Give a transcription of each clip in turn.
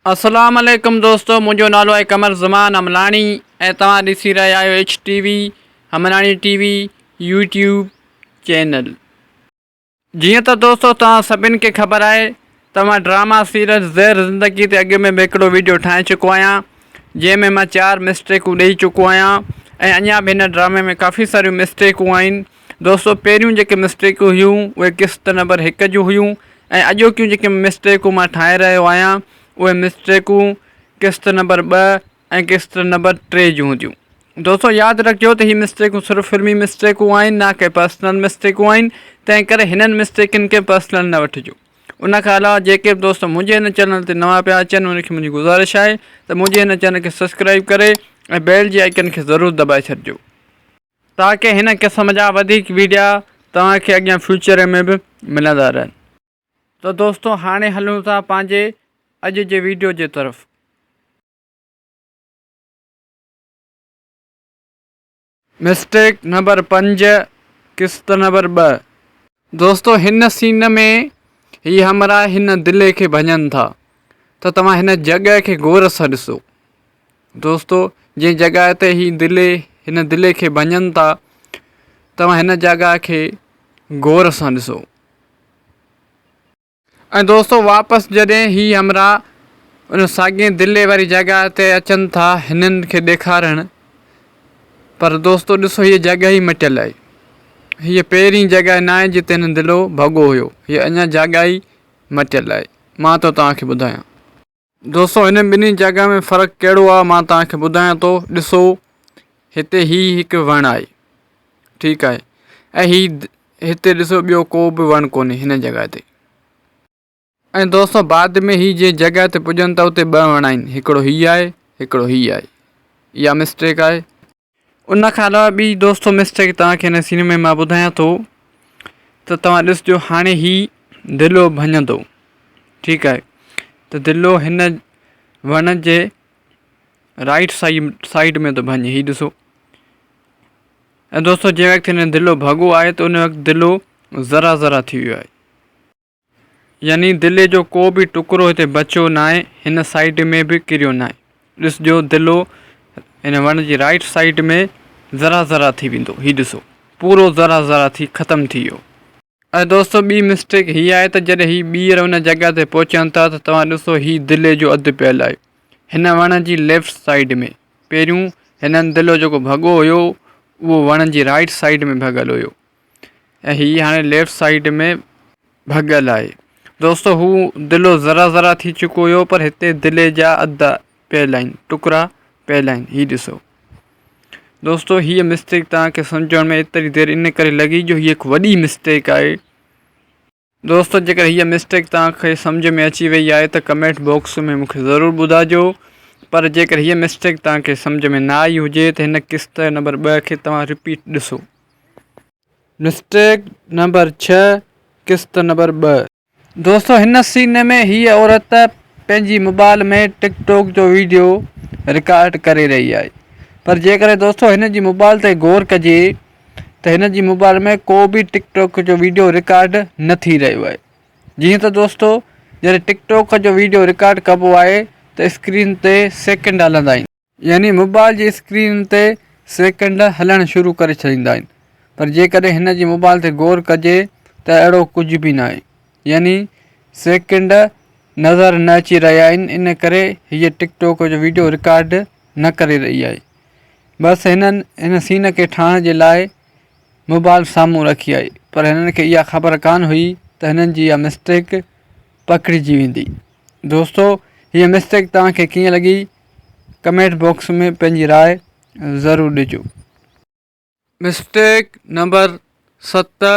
السلام عليڪم دوستو منهنجو نالو آهي قمر زمان حملاڻي ۽ توهان ڏسي رهيا آهيو H T V Hamlani T V YouTube channel. جيئن ته دوستو توهان سڀن کي خبر آهي ته مان ڊراما سيريل زهر زندگي تي اڳ ۾ به هڪڙو ويڊيو ٺاهي چڪو آهيان جنهن ۾ مان چار مسٽيڪون ڏئي چڪو آهيان ۽ اڃا به هن ڊرامي ۾ ڪافي ساريون مسٽيڪون آهن دوستو پهريون جيڪي مسٽيڪون هيون اهي قسط نمبر هڪ جون هيون ۽ اڄوڪيون جيڪي مسٽيڪون مان ٺاهي رهيو آهيان اهي مسٽيڪون قسط نمبر ٻه ۽ قسط نمبر ٽي جون هونديون دوستو ياد رکجو ته هي مسٽيڪون صرف فلمي مسٽيڪون آهن نه ڪي پرسنل مسٽيڪون آهن تنهن ڪري هنن مسٽيڪن کي پرسنل نه وٺجو ان کان علاوه جيڪي به دوست منهنجي هن چينل تي نوان پيا اچن انهن کي منهنجي گذارش آهي ته منهنجي هن چينل کي سبسڪرائب ڪري ۽ بيل جي آئيڪن کي ضرور دٻائي ڇڏجو تاڪه هن قسم جا وڌيڪ ويڊيا توهان کي اڳيان فيوچر ۾ به ملندا رهن. ته دوستو هاڻي هلون ٿا پنهنجي اڄ جي ويڊيو جي طرف. مسٽيڪ نمبر پنج قسط نمبر ٻه. دوستو هن سين ۾ هي همراهه هن دلي کي ڀڃن ٿا ته توهان هن جڳهه کي غور سان ڏسو. دوستو جنهن جڳهه تي هي دلي هن دلي کي ڀڃن ٿا توهان هن جڳهه کي غور سان ڏسو ۽ دوستو واپس جڏهن هي همراهه ان ساڳي دلي واري جڳهه تي اچن ٿا هنن کي ڏيکارڻ پر دوستو ڏسو هيء جڳهه ئي مٽيل آهي هيء پهرين جڳهه ناهي جتي هن دلو ڀڳو هيو هيء اڃا جڳهه ئي مٽيل آهي مان ٿو توهان کي ٻڌايان. دوستو هن ٻنهي جڳهه ۾ فرق ڪهڙو آهي مان توهان کي ٻڌايان ٿو ڏسو هتي هي هڪ وڻ آهي ٺيڪ آهي ۽ هي هتي ڏسو ٻيو ڪو به وڻ ڪونهي هن جڳهه تي ۽ دوستو بعد ۾ هي جنهن جڳهه تي پڄن ٿا اتي ٻه وڻ آهن هڪڙو هي آهي هڪڙو هي آهي اها مسٽيڪ آهي ان کان علاوه ٻي دوستو مسٽيڪ توهان کي هن سين ۾ مان ٻڌايان ٿو ته توهان ڏسجو هاڻي هي دلو ڀڃندو ٺيڪ آهي ته دلو هن وڻ جي رائٽ سائيڊ ۾ ٿو ڀڃي هي ڏسو ۽ دوستو جنهن وقت هن دلو ڀڳو آهي ته ان وقت دلو ذرا ذرا ٿي ويو آهي يعني دلي جو ڪو به ٽڪرو هتي بچيو ناهي، هن سائيڊ ۾ به ڪريو ناهي. ڏسجو دلو هن وڻ جي رائيٽ سائيڊ ۾ ذرا ذرا ٿي ويندو. هي ڏسو پورو ذرا ذرا ٿي ختم ٿي ويو. ۽ دوستو ٻي مسٽيڪ هي آهي ته جڏهن هي ٻيهر ان جڳهه تي پهچن ٿا ته توهان ڏسو هي دلي جو اڌ پيل آهي هن وڻ جي ليفٽ سائيڊ ۾. پهريون هنن دلو جيڪو ڀڳو هيو اهو وڻ جي رائيٽ سائيڊ ۾ ڀڳل هيو. ۽ هي هاڻي ليفٽ سائيڊ ۾ ڀڳل آهي. دوستو هو دلو ذرا ذرا ٿي چڪو هيو پر هتي دلي جا اڌ پيل آهن ٽڪرا پيل آهن هي ڏسو دوستو هيء مسٽيڪ توهان کي سمجهڻ ۾ ايتري دير ان ڪري لڳي جو هي هڪ وڏي مسٽيڪ آهي. دوستو جيڪر هيء مسٽيڪ توهان کي سمجهه ۾ اچي وئي آهي ته ڪمينٽ باڪس ۾ مون کي ضرور ٻڌائجو پر جيڪر هيء مسٽيڪ توهان کي سمجهه ۾ نه آئي هجي ته هن قسط نمبر 2 کي توهان رپيٽ ڏسو. مسٽيڪ نمبر ڇهه قسط نمبر ٻه. دوستو هن سين ۾ هيء عورت پنهنجي موبائل ۾ ٽڪ ٽاڪ جو ويڊيو رڪارڊ ڪري رهي آهي پر جيڪڏهن دوستو هن جي موبائل تي غور ڪجي ته هن جي موبائل ۾ ڪو به ٽڪ ٽاڪ جو ويڊيو رڪارڊ نه ٿي رهيو آهي جيئن ته دوستو جڏهن ٽڪ ٽاڪ جو ويڊيو رڪارڊ ڪبو آهي ته اسڪرين تي سيڪنڊ هلندا آهن. يعني موبائل جي اسڪرين تي سيڪنڊ هلڻ شروع ڪري ڇڏيندا آهن پر جيڪڏهن هن جي موبائل تي غور ڪجي ته اهڙو ڪجهه به ناهي يعني سيڪنڊ نظر نه اچي رهيا آهن ان ڪري هيء ٽڪ ٽاڪ جو ويڊيو رڪارڊ نه ڪري رهي آهي بس هنن هن سين کي ٺاهڻ جي لاء موبائل سامهون رکي آهي پر هنن کي اها خبر ڪانه هئي ته هنن جي اها مسٽيڪ پڪڙجي ويندي دوستو هيء مسٽيڪ توهان کي ڪيئن لڳي ڪمينٽ باڪس ۾ پنهنجي راء ضرور ڏجو. مسٽيڪ نمبر ست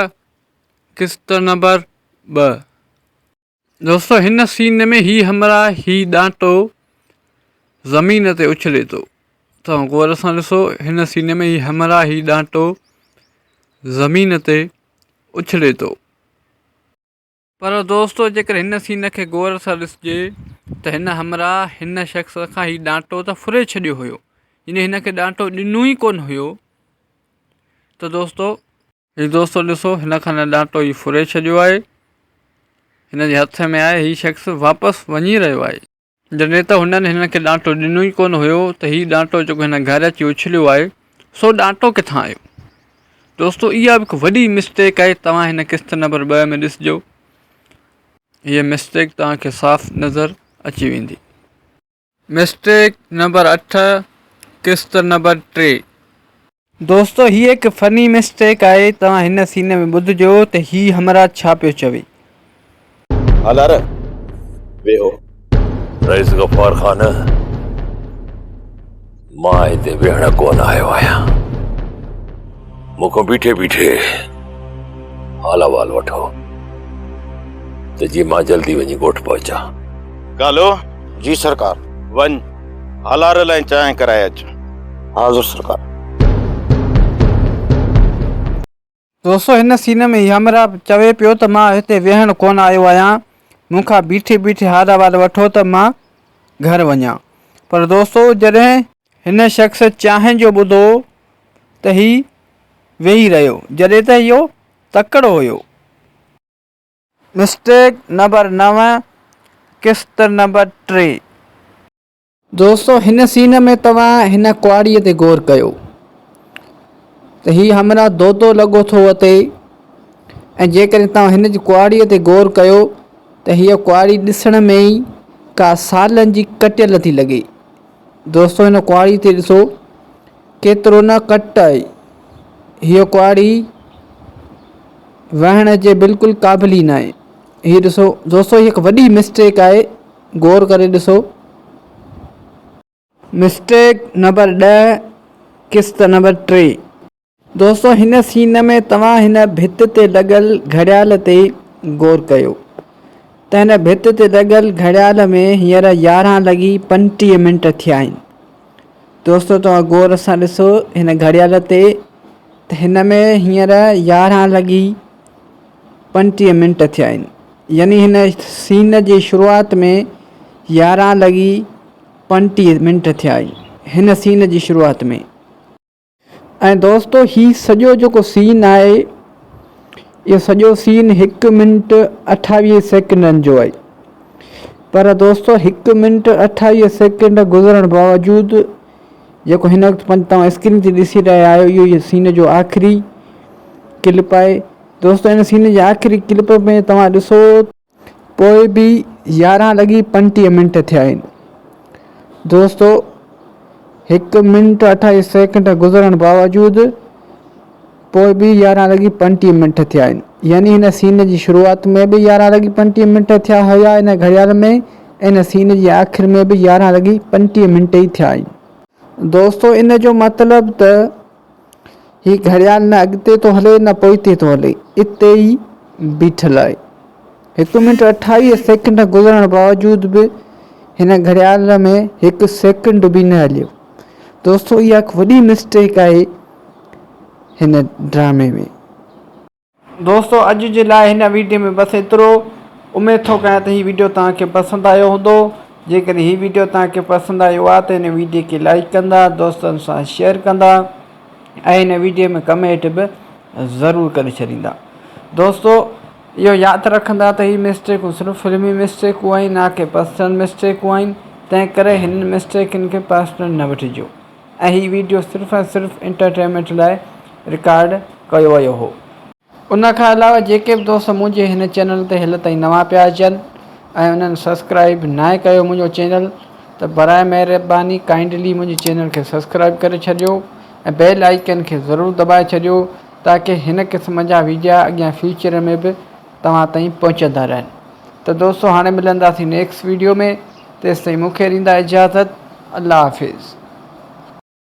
قسط نمبر ٻه. دوستو هن سين ۾ هي همراهه هي ڏانٽو زمين تي اڇلي ٿو توهان غور سان ڏسو هن سين ۾ هي همراهه هي ڏانٽو زمين تي اڇلي ٿو. پر دوستو جيڪر هن سين کي غور سان ڏسجي ته هن همراهه هن شخص کان هي ڏانٽو ته ڦري ڇڏيو هيو يعني هن کي ڏانٽو ڏنو ئي ڪونه هيو ته دوستو هي دوستو ڏسو هن کان نه ڏانٽو ئي ڦري ڇڏيو آهي هن جي هٿ ۾ آهي هي شخص واپس وڃي رهيو آهي. جڏهن ته هنن هن کي ڏانٽو ڏنو ئي ڪونه هيو ته هي ڏانٽو جيڪو هن گهر اچي اڇليو آهي سو ڏانٽو ڪٿان آيو؟ دوستو اها به هڪ وڏي مسٽيڪ آهي توهان هن قسط نمبر 2 ۾ ڏسجو هيء مسٽيڪ توهان کي صاف نظر اچي ويندي. مسٽيڪ نمبر 8 قسط نمبر 3. دوستو هي هڪ فني مسٽيڪ آهي توهان هن سين ۾ ٻڌجو ته هي همراهه ڇا پيو چوي. هالار، ويهو. رئيس غفار خان، مان هتي ويهڻ ڪونه آيو آهيان. مون کان بيٺي بيٺي حال احوال وٺو ته جيئن مان جلدي وڃي ڳوٺ پهچان. ڪالو! جي سرڪار. وڃ هالار لاء چانهه ڪرائي اچ. حاضر سرڪار. دوستو هن سين ۾ هي همراهه چوي پيو ته مان هتي ويهڻ ڪونه آيو آهيان مون کان بيٺي بيٺي حال احوال وٺو ته مان گهر وڃان پر دوستو جڏهن هن شخص چانهه جو ٻڌو ته هي ويهي رهيو جڏهن ته اهو تڪڙو هيو. مسٽيڪ نمبر 9 قسط نمبر 3. دوستو هن سين ۾ توهان هن ڪهاڙيء تي غور ڪيو ته هي همراهه دودو لڳو ٿو وتي ۽ جيڪڏهن توهان هن جي ڪهاڙيء تي غور ڪيو ته هيء ڪهاڙي ڏسڻ ۾ ئي ڪا سالن جي ڪٽيل ٿي لڳي. دوستو هن ڪهاڙي تي ڏسو ڪيترو نه ڪٽ آهي. هيء ڪهاڙي وهڻ جي بلڪل قابل ئي ناهي. هي ڏسو دوستو هي هڪ وڏي مسٽيڪ آهي. غور ڪري ڏسو. مسٽيڪ نمبر 10 قسط نمبر 3. دوستو هن سين ۾ توهان هن ڀت تي لڳل گهڙيال تي غور ڪيو ته هن ڀت تي لڳل گهڙيال ۾ هينئر 11 لڳي 35 منٽ ٿيا آهن. دوستو توهان غور سان ڏسو هن گهڙيال تي ته هن ۾ هينئر 11 لڳي 35 منٽ ٿيا آهن يعني هن سين جي شروعات ۾ 11 لڳي 35 منٽ ٿيا آهن هن سين جي شروعات ۾. ۽ دوستو هي سڄو جيڪو سين آهي اهو سڄو سين هڪ منٽ 28 سيڪنڊن جو آهي پر دوستو هڪ منٽ 28 سيڪنڊ گذرڻ باوجود جيڪو هن وقت توهان اسڪرين تي ڏسي رهيا آهيو اهو ئي سين جو آخري ڪلپ آهي دوستو هن سين جي آخري ڪلپ ۾ توهان ڏسو پوء به 11 لڳي 35 منٽ ٿيا آهن. دوستو هڪ منٽ 28 سيڪنڊ گذرڻ باوجود پوء به 11 لڳي 35 منٽ ٿيا آهن. يعني هن سين جي شروعات ۾ به 11 لڳي 35 منٽ ٿيا هيا ان گهڙيال ۾ ۽ ان سين جي آخر ۾ به 11 لڳي 35 منٽ ئي ٿيا آهن. دوستو ان جو مطلب ته هي گهڙيال نه اڳتي ٿو هلي نه پوئتي ٿو هلي، اتي ئي بيٺل آهي. هڪ منٽ 28 سيڪنڊ گذرڻ باوجود به هن گهڙيال ۾ هڪ سيڪنڊ به نه هليو. دوستو اها هڪ وڏي مسٽيڪ آهي هن ڊرامي ۾. دوستو اڄ جي لاء هن ويڊيو ۾ بس ايترو اميد ٿو ڪيان ته هي ويڊيو توهان کي پسند آيو هوندو جيڪڏهن هي ويڊيو توهان کي پسند آيو آهي ته هن ويڊيو کي لائڪ ڪندا دوستن سان شيئر ڪندا ۽ هن ويڊيو ۾ ڪمينٽ به ضرور ڪري ڇڏيندا دوستو اهو ياد رکندا ته هي مسٽيڪون صرف فلمي مسٽيڪون آهن نه ڪي پرسنل مسٽيڪون آهن تنهن ڪري هنن مسٽيڪن کي پرسنل نه وٺجو ۽ هي ويڊيو صرف ۽ صرف انٽرٽينمينٽ لاء رڪارڊ ڪيو ويو هو. ان کان علاوه جيڪي به دوست منهنجي هن چينل تي هل تائين نوان پيا اچن ۽ انهن سبسڪرائيب ناهي ڪيو منهنجو چينل ته براء مهرباني ڪائنڊلي منهنجي چينل کي سبسڪرائيب ڪري ڇڏيو ۽ بيل آئيڪن کي ضرور دٻائي ڇڏيو تاڪه هن قسم جا ويڊيا اڳيان فيوچر ۾ به توهان تائين پهچندا رهن ته دوستو هاڻي ملنداسين نيڪسٽ ويڊيو ۾ تيستائين مون کي ڏيندا اجازت الله حافظ.